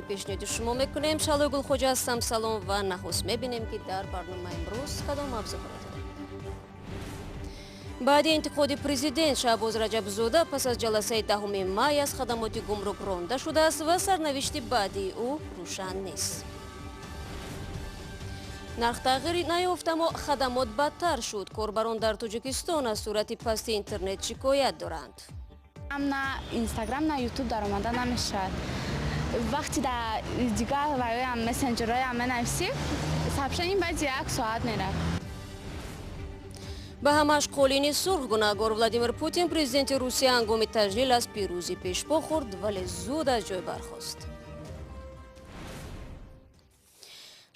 Пешниҳоди шумо мекунем. Шаҳлои Гулхоҷа ҳастам. Салом ва нахуст мебинем, ки дар барномаи имрӯз кадом мавзӯъҳоро дорем. Баъди интиқоди президент, Шаҳбоз Раҷабзода пас аз ҷаласаи 10-уми май аз хадамоти гумрук ронда шудааст ва сарнавишти баъдии ӯ рӯшан нест. Нарх тағйир наёфт, аммо хадамот бадтар шуд. Корбарон дар Тоҷикистон аз суръати пасти интернет шикоят доранд. На Инстаграм, на Ютуб даромада намешавад. Вақти дар дигар ваёям, мессенҷерҳоям менависӣ, сообщение баъди як соат меравад. Ба ҳамаш қолини сурх гунаҳгор. Владимир Путин, президенти Русия, ҳангоми таҷлил аз пирӯзӣ пешпо хӯрд, вале зуд аз ҷой бархост.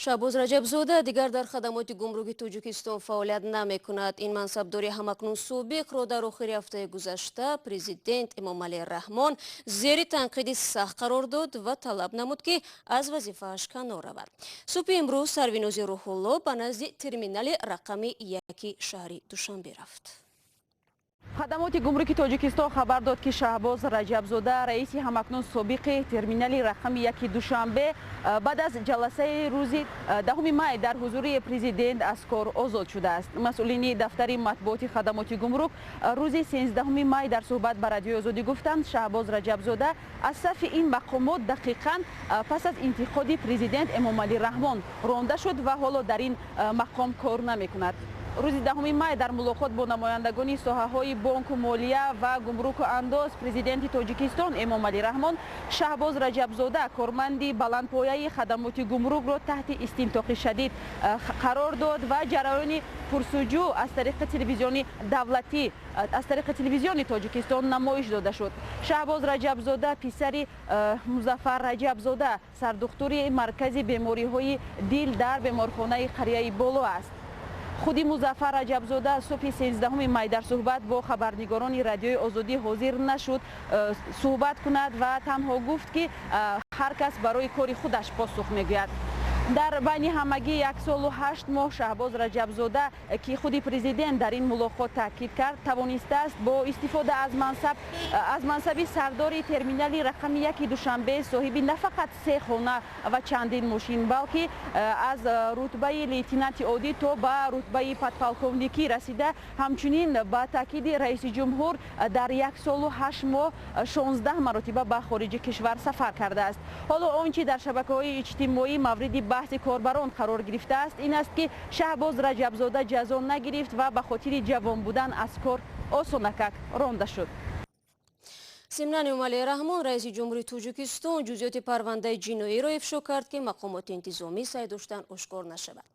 Шаҳбоз Раҷабзода дигар дар хадамоти гумруки Тоҷикистон фаъолият намекунад. Ин мансабдори ҳамакнун собиқро дар охири ҳафтаи гузашта президент Эмомалӣ Раҳмон зери танқиди сахт қарор дод ва талаб намуд, ки аз вазифааш канор равад. Субҳи имрӯз Сарвинози Рӯҳулло ба назди терминали рақами яки шаҳри Душанбе рафт. Хадамоти гумруки Тоҷикистон хабар дод, ки Шаҳбоз Раҷабзода, раиси ҳамакнун собиқи терминали рақами яки Душанбе, баъд аз ҷаласаи рӯзи 10-уми май дар ҳузури президент аз кор озод шудааст. Масъулини дафтари матбуоти хадамоти гумрук рӯзи 13-уми май дар суҳбат ба Радиои Озодӣ гуфтанд, Шаҳбоз Раҷабзода аз сафи ин мақомот дақиқан пас аз интиқоди президент Эмомалӣ Раҳмон ронда шуд ва ҳоло дар ин мақом кор намекунад. Рӯзи 10-уми май дар мулоқот бо намояндагони соҳаҳои бонку молия ва гумруку андоз президенти Тоҷикистон Эмомалӣ Раҳмон Шаҳбоз Раҷабзода, корманди баландпояи хадамоти гумрукро, таҳти истинтоқи шадид қарор дод ва ҷараёни пурсуҷӯ аз тариқи телевизиони давлатӣ, аз тариқи телевизиони Тоҷикистон намоиш дода шуд. Шаҳбоз Раҷабзода писари Музаффар Раҷабзода, сардухтури маркази бемориҳои дил дар беморхонаи қарияи Боло аст. Худи Музаффар Раҷабзода субҳи 13-уми май дар суҳбат бо хабарнигорони Радиои Озодӣ ҳозир нашуд суҳбат кунад ва танҳо гуфт, ки ҳар кас барои кори худаш посух мегӯяд. Дар байни ҳамагӣ 1 солу 8 моҳ Шаҳбоз Раҷабзода, ки худи президент дар ин мулоқот таъкид кард, тавонистааст бо истифода аз мансаб, аз мансаби сардори терминали рақами яки Душанбе, соҳиби на фақат се хона ва чандин мошин, балки аз рутбаи лейтенанти оддӣ то ба рутбаи подполковникӣ расида, ҳамчунин, ба таъкиди раиси ҷумҳур, дар 1 солу 8 моҳ 16 маротиба ба хориҷи кишвар сафар кардааст. Ҳоло он чи дар шабакаҳои иҷтимоӣ мавриди баҳси корбарон қарор гирифтааст, ин аст, ки Шаҳбоз Раҷабзода ҷазо нагирифт ва ба хотири ҷавон будан аз кор осонакак ронда шуд. Зимнан, Эмомалӣ Раҳмон, раиси ҷумҳури Тоҷикистон, ҷузъиёти парвандаи ҷиноиро ифшо кард, ки мақомоти интизомӣ саъй доштанд ошкор нашавад.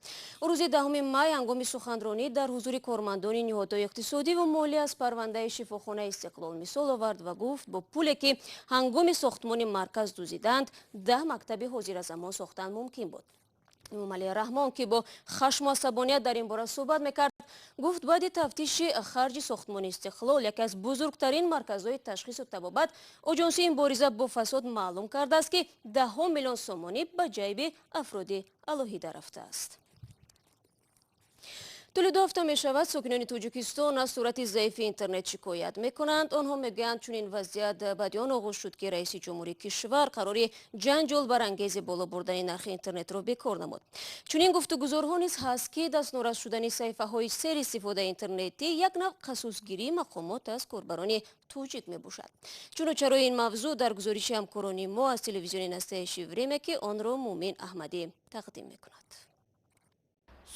Рӯзи 10-уми май ҳангоми суханронӣ дар ҳузури кормандони ниҳодҳои иқтисодӣ ва молӣ аз парвандаи шифохонаи Истиқлол мисол овард ва гуфт, бо пуле ки ҳангоми сохтмони марказ дузиданд, 10 мактаби ҳозиразамон сохтан мумкин буд. Эмомалӣ Раҳмон, ки бо хашму асабоният дар ин бора суҳбат мекард, гуфт, баъди тафтиши харҷи сохтмони Истиқлол, яке аз бузургтарин марказҳои ташхису табобат, Оҷонсии мубориза бо фасод маълум кардааст, ки даҳҳо миллион сомонӣ ба ҷайби афроди алоҳида рафтааст. Тӯли 2 ҳафта мешавад, сокинони Тоҷикистон аз суръати заифи интернет шикоят мекунанд. Онҳо мегӯянд, чунин вазъият баъди он оғоз шуд, ки раиси ҷумҳури кишвар қарори ҷанҷолбарангези боло бурдани нархи интернетро бекор намуд. Чунин гуфтугузорҳо низ ҳаст, ки дастнорас шудани саҳифаҳои серистифодаи интернетӣ як нав қасосгирии мақомот аз корбарони тоҷик мебошад. Чуну чарои ин мавзӯъ дар гузориши ҳамкорони мо аз телевизиони «Настоящее время», ки онро Муъмин Аҳмадӣ тақдим мекунад.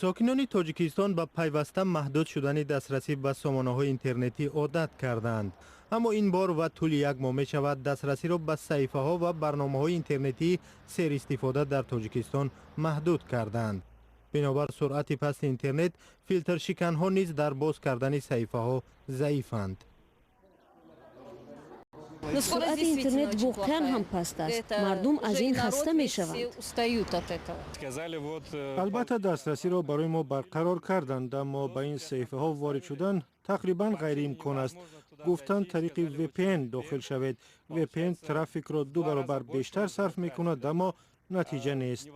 Сокинони Тоҷикистон ба пайваста маҳдуд шудани дастрасӣ ба сомонаҳои интернетӣ одат карданд, аммо ин бор ва тӯли як моҳ мешавад, дастрасиро ба саҳифаҳо ва барномаҳои интернетии серистифода дар Тоҷикистон маҳдуд карданд. Бинобар суръати пасти интернет, филтршиканҳо низ дар боз кардани саҳифаҳо заифанд. Суръати интернет воқеан ҳам паст аст. Мардум аз ин хаста мешаванд. Албатта, дастрасиро барои мо барқарор карданд, аммо ба ин саҳифаҳо ворид шудан тақрибан ғайриимкон аст. Гуфтанд, тариқи VPN дохил шавед. VPN трафикро ду баробар бештар сарф мекунад, аммо натиҷа нест.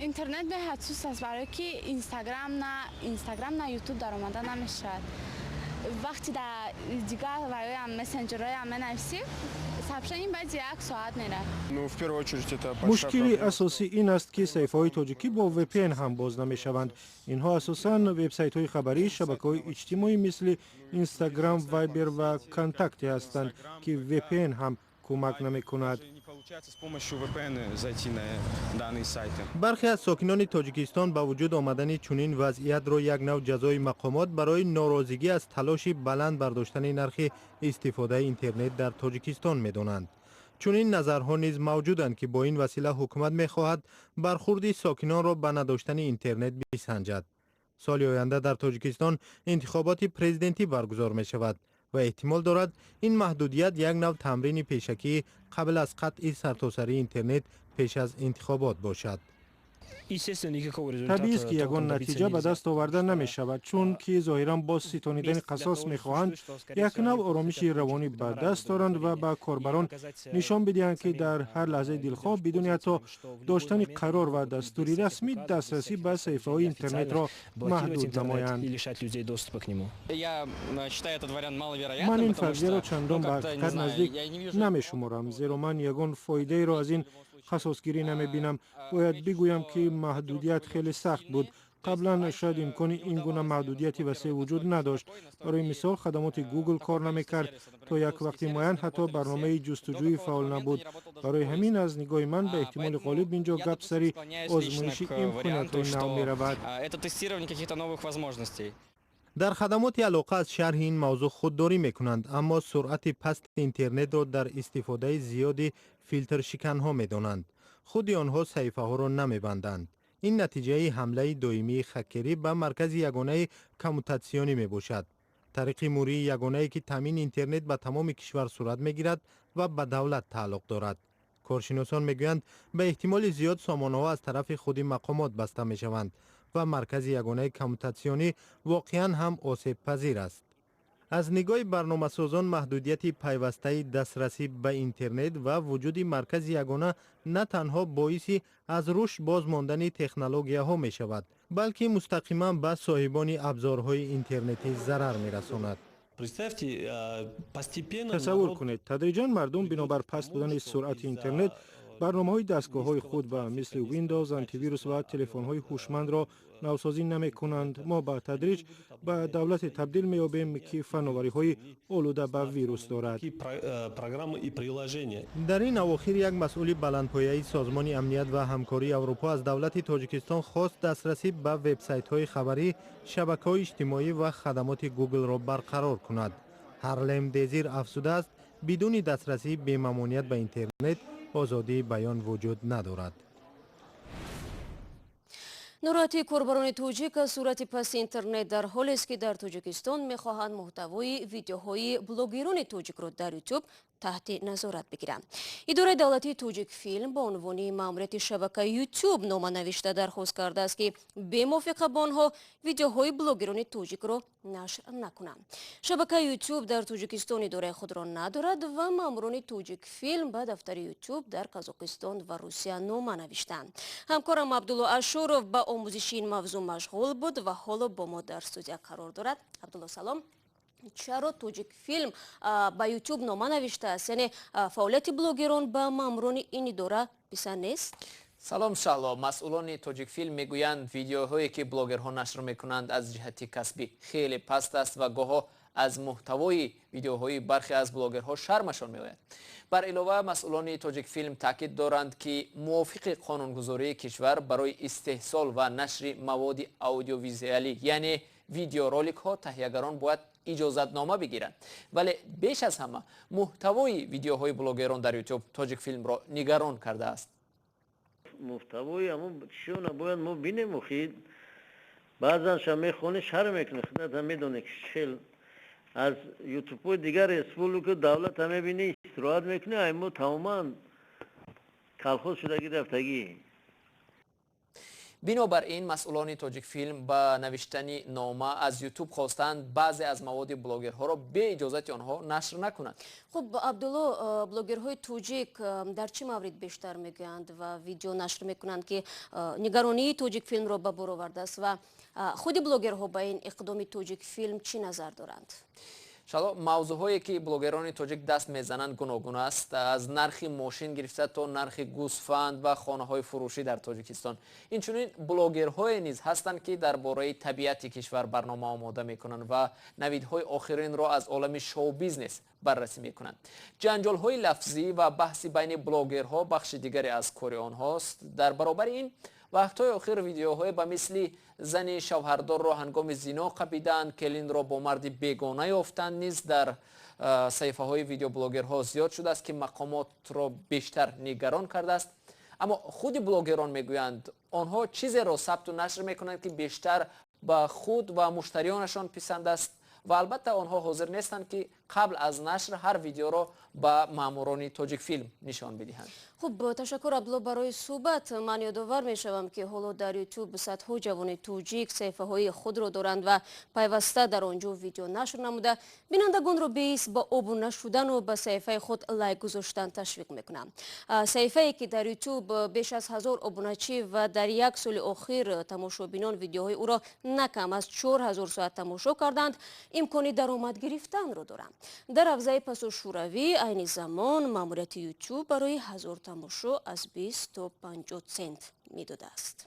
Интернет беҳад суст аст, барое ки Инстаграм, на Инстаграм, на Ютуб даромада намешавад. Вақти дар дигар ваёям мессенҷерҳоям менависӣ, сообщение баъди як соат мерад. Мушкили асосӣ ин аст, ки саҳифаҳои тоҷикӣ бо VPN ҳам боз намешаванд. Инҳо асосан вебсайтҳои хабарӣ, шабакаҳои иҷтимоӣ мисли Инстаграм, Вайбер ва Контакте ҳастанд, ки VPN ҳам кӯмак намекунад. Бархе аз сокинони Тоҷикистон ба вуҷуд омадани чунин вазъиятро як нав ҷазои мақомот барои норозигӣ аз талоши баланд бардоштани нархи истифодаи интернет дар Тоҷикистон медонанд. Чунин назарҳо низ мавҷуданд, ки бо ин васила ҳукумат мехоҳад бархурди сокинонро ба надоштани интернет бисанҷад. Соли оянда дар Тоҷикистон интихоботи президентӣ баргузор мешавад ва эҳтимол дорад, ин маҳдудият як нав тамрини пешакӣ қабл аз қатъи сартосарии интернет пеш аз интихобот бошад. Табиист, ки ягон натиҷа ба даст оварда намешавад, чун ки зоҳиран бо ситонидани қасос мехоҳанд як нав оромиши равонӣ ба даст доранд ва ба корбарон нишон бидиҳанд, ки дар ҳар лаҳзаи дилхоҳ бидуни ҳатто доштани қарор ва дастури расмӣ дастрасӣ ба саҳифаҳои интернетро маҳдуд намоянд. Ман ин фарзияро чандон ба ҳақиқат наздик намешуморам, зеро ман ягон фоидаеро аз ин қасосгирӣ намебинам. Бояд бигӯям, ки маҳдудият хеле сахт буд. Қаблан шояд имкони ин гуна маҳдудияти васеъ вуҷуд надошт. Барои мисол, хадамоти Google кор намекард. То як вақти муайян ҳатто барномаи ҷустуҷӯӣ фаъол набуд. Барои ҳамин, аз нигоҳи ман, ба эҳтимоли ғолиб ин ҷо гап сари озмоиши имкониятҳои нав меравад. Дар хадамоти алоқа аз шарҳи ин мавзӯъ худдорӣ мекунанд, аммо суръати пасти интернетро дар истифодаи зиёди филтршиканҳо медонанд. Худи онҳо саҳифаҳоро намебанданд. Ин натиҷаи ҳамлаи доимии хакерӣ ба маркази ягонаи коммутатсионӣ мебошад, тариқи мурии ягонае, ки таъмини интернет ба тамоми кишвар сурат мегирад ва ба давлат тааллуқ дорад. Коршиносон мегӯянд, ба эҳтимоли зиёд сомонаҳо аз тарафи худи мақомот баста мешаванд ва маркази ягонаи коммутатсионӣ воқеан ҳам осебпазир аст. Аз нигоҳи барномасозон, маҳдудияти пайвастаи дастрасӣ ба интернет ва вуҷуди маркази ягона на танҳо боиси аз рушд боз мондани технологияҳо мешавад, балки мустақиман ба соҳибони абзорҳои интернетӣ зарар мерасонад. Тасаввур кунед, тадриҷан мардум бинобар паст будани суръати интернет барномаҳои дастгоҳҳои худ ба мисли Windows, антивирус ва телефонҳои ҳушмандро навсозӣ намекунанд. Мо ба тадриҷ ба давлате табдил меёбем, ки фановариҳои олуда ба вирус дорад. Дар ин авохир як масъули баландпояи Созмони амният ва ҳамкории Аврупо аз давлати Тоҷикистон хост дастрасӣ ба вебсайтҳои хабарӣ, шабакаҳои иҷтимоӣ ва хадамоти Гуглро барқарор кунад. Ҳарлем Дезир афзудааст, бидуни дастрасии бемамоният ба интернет озодии баён вуҷуд надорад. Нороҳатии корбарони тоҷик аз сурати пасти интернет дар ҳолест, ки дар Тоҷикистон мехоҳанд муҳтавои видеоҳои блогерони тоҷикро дар Ютуб таҳти назорат бигиранд. Идораи давлатии Тоҷикфилм ба унвони маъмурияти шабакаи Ютуб нома навишта дархост кардааст, ки бемувофиқа бо онҳо видеоҳои блогерони тоҷикро нашр накунанд. Шабакаи Ютуб дар Тоҷикистон идораи худро надорад ва маъмурони Тоҷикфилм ба дафтари Ютуб дар Қазоқистон ва Русия нома навиштанд. Ҳамкорам Абдулло Ашуров ба омӯзиши ин мавзӯъ машғул буд ва ҳоло бо мо дар студия қарор дорад. Абдулло, салом. Чаро Тоҷикфилм ба Ютуб нома навиштааст? Яъне фаъолияти блогерон ба маъмурони ин идора писанд нест? Салом, Шаҳло. Масъулони Тоҷикфилм мегӯянд, видеоҳое ки блогерҳо нашр мекунанд, аз ҷиҳати касбӣ хеле паст аст ва гоҳо аз муҳтавои видеоҳои бархе аз блогерҳо шармашон меояд. Бар илова, масъулони Тоҷикфилм таъкид доранд, ки мувофиқи қонунгузории кишвар барои истеҳсол ва нашри маводи аудиовизуалӣ, яъне видеороликҳо, таҳиягарон бояд иҷозатнома бигиранд. Вале беш аз ҳама муҳтавои видеоҳои блогерон дар Ютуб Тоҷикфилмро нигарон кардааст. Муҳтавои ҳамон чиёна бояд мо бинем. Охи, баъзан ша мехонӣ, шарм мекунӣ, худата медонӣ, ки хел аз ютубҳои дигар республика, давлата мебинӣ, истироҳат мекунӣ, ай мо тамоман колхоз шудагӣ рафтагӣ. Бинобар ин масъулони Тоҷикфилм ба навиштани нома аз Ютуб хостанд баъзе аз маводи блогерҳоро бе иҷозати онҳо нашр накунанд. Хуб, Абдулло, блогерҳои тоҷик дар чӣ маврид бештар мегӯянд ва видео нашр мекунанд, ки нигаронии Тоҷикфилмро ба бор овардааст ва худи блогерҳо ба ин иқдоми Тоҷикфилм чӣ назар доранд? Шало, мавзӯъҳое ки блогерони тоҷик даст мезананд гуногун аст, аз нархи мошин гирифта то нархи гӯсфанд ва хонаҳои фурӯшӣ дар Тоҷикистон. Инчунин блогерҳое низ ҳастанд, ки дар бораи табиати кишвар барнома омода мекунанд ва навидҳои охиринро аз олами шоу-бизнес баррасӣ мекунанд. Ҷанҷолҳои лафзӣ ва баҳси байни блогерҳо бахши дигаре аз кори онҳост. Дар баробари ин вақтҳои охир видеоҳое ба мисли зани шавҳардорро ҳангоми зино қапиданд, келинро бо марди бегона ёфтанд низ дар саҳифаҳои видеоблогерҳо зиёд шудааст, ки мақомотро бештар нигарон кардааст. Аммо худи блогерон мегӯянд, онҳо чизеро сабту нашр мекунанд, ки бештар ба худ ва муштариёнашон писанд аст ва албатта онҳо ҳозир нестанд, ки қабл аз нашр ҳар видеоро ба маъмурони Тоҷикфилм нишон бидиҳанд. Хуб, ташаккур, Абдулло, барои суҳбат. Ман ёдовар мешавам, ки ҳоло дар Ютуб садҳо ҷавони тоҷик саҳифаҳои худро доранд ва пайваста дар он ҷо видео нашр намуда, бинандагонро беис ба обуна шудану ба саҳифаи худ лайк гузоштан ташвиқ мекунанд. Саҳифае ки дар Ютуб беш аз 1000 обуначӣ ва дар як соли охир тамошобинон видеоҳои ӯро на кам аз 4000 соат тамошо карданд, имкони даромад гирифтанро доранд. Дар ҳавзаи пасошӯравӣ айни замон маъмурияти Ютуб барои 1000 тамошо аз 20 то 50 цент медодааст.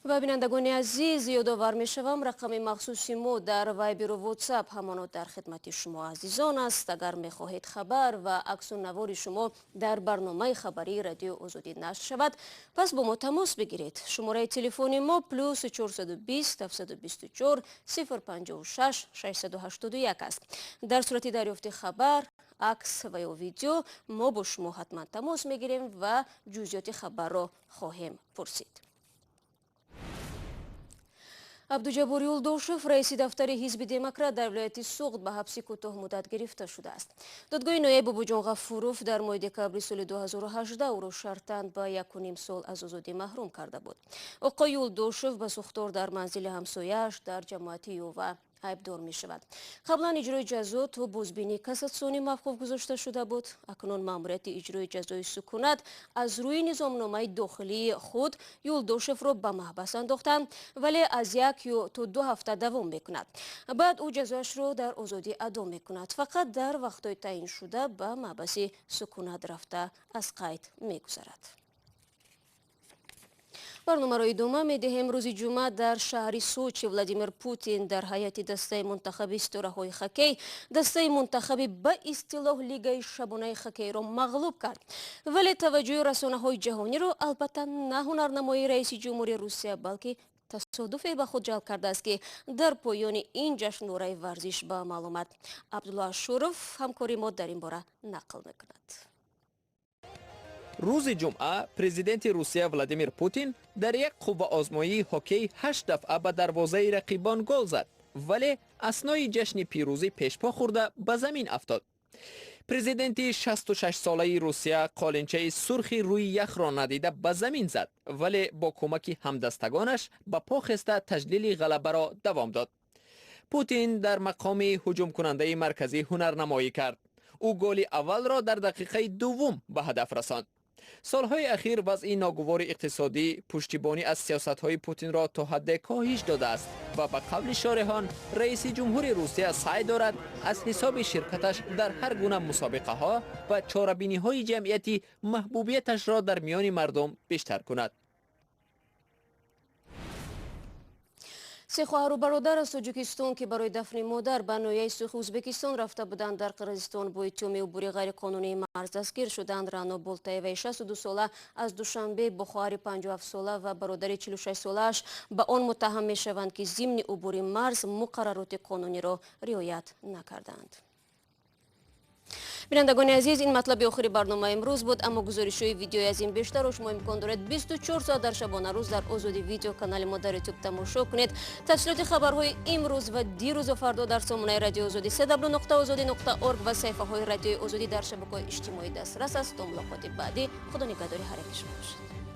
Ва бинандагони азиз, ёдовар мешавам, рақами махсуси мо дар Вайберу Ватсап ҳамоно дар хидмати шумо азизон аст. Агар мехоҳед хабар ва аксу навори шумо дар барномаи хабарии Радиои Озодӣ нашр шавад, пас бо мо тамос бигиред. Шумораи телефони мо плюс 420 724 056 681 аст. Дар сурати дарёфти хабар, акс ва ё видео мо бо шумо ҳатман тамос мегирем ва ҷузъиёти хабарро хоҳем пурсид. Абдуҷаббор Юлдошев, раиси дафтари ҳизби Демократ дар вилояти Суғд, ба ҳабси кӯтоҳмуддат гирифта шудааст. Додгоҳи ноҳияи Бобоҷон Ғафуров дар моҳи декабри соли 2018 ӯро шартан ба 1,5 сол аз озодӣ маҳрум карда буд. Оқои Юлдошев ба сӯхтор дар манзили ҳамсояаш дар ҷамоати Ёва айбдор мешавад. Қаблан иҷрои ҷазо то бозбинии кассатсионӣ мавқуф гузошта шуда буд. Акнун маъмурияти иҷрои ҷазои сукунат аз рӯи низомномаи дохилии худ Юлдошевро ба маҳбас андохтанд, вале аз як ё то 2 ҳафта давом мекунад. Баъд ӯ ҷазояшро дар озодӣ адо мекунад. Фақат дар вақтҳои таъиншуда ба маҳбаси сукунат рафта аз қайд мегузарад. Барномаро идома медиҳем. Рӯзи ҷумъа дар шаҳри Сочи Владимир Путин дар ҳайати дастаи мунтахаби ситораҳои хоккей дастаи мунтахаби ба истилоҳ лигаи шабонаи хоккейро мағлуб кард. Вале таваҷҷӯҳи расонаҳои ҷаҳониро албатта на ҳунарнамоии раиси ҷумҳури Русия, балки тасодуфе ба худ ҷалб кардааст, ки дар поёни ин ҷашнвораи варзиш ба амал омад. Абдулло Ашуров, ҳамкори мо, дар ин бора нақл мекунад. Рӯзи ҷумъа президенти Русия Владимир Путин дар як қувваозмоии хоккей 8 дафъа ба дарвозаи рақибон гол зад, вале аснои ҷашни пирӯзӣ пешпо хӯрда ба замин афтод. Президенти 66-солаи Русия қолинчаи сурхи рӯи яхро надида ба замин зад, вале бо кӯмаки ҳамдастагонаш ба по хеста таҷлили ғалабаро давом дод. Путин дар мақоми ҳуҷумкунандаи марказӣ ҳунарнамоӣ кард. Ӯ голи аввалро дар дақиқаи дуввум ба ҳадаф расонд. Солҳои ахир вазъи ногувори иқтисодӣ пуштибонӣ аз сиёсатҳои Путинро то ҳадде коҳиш додааст ва ба қавли шореҳон раиси ҷумҳури Русия саъй дорад аз ҳисоби ширкаташ дар ҳар гуна мусобиқаҳо ва чорабиниҳои ҷамъиятӣ маҳбубияташро дар миёни мардум бештар кунад. Се хоҳару бародар аз Тоҷикистон, ки барои дафни модар ба ноҳияи Сухи Ӯзбекистон рафта буданд, дар Қирғизистон бо иттиҳоми убури ғайриқонунии марз дастгир шуданд. Рано Болтаеваи 62-сола аз Душанбе бо хоҳари 57-сола ва бародари 46-солааш ба он муттаҳам мешаванд, ки зимни убури марз муқаррароти қонуниро риоят накарданд. Бинандагони азиз, ин матлаби охири барномаи имрӯз буд, аммо гузоришҳои видеои аз ин бештарро шумо имкон доред 24 соат дар шабонарӯз дар Озодӣ видео канали мо дар Ютуб тамошо кунед. Тафсилоти хабарҳои имрӯз ва дирӯзу фардо дар сомонаи Радиои Озодӣ www.ozodi.org ва саҳифаҳои Радиои Озодӣ дар шабакаҳои иҷтимоӣ дастрас аст. То мулоқоти баъдӣ, Худо нигаҳдори ҳар яки шумо бошад.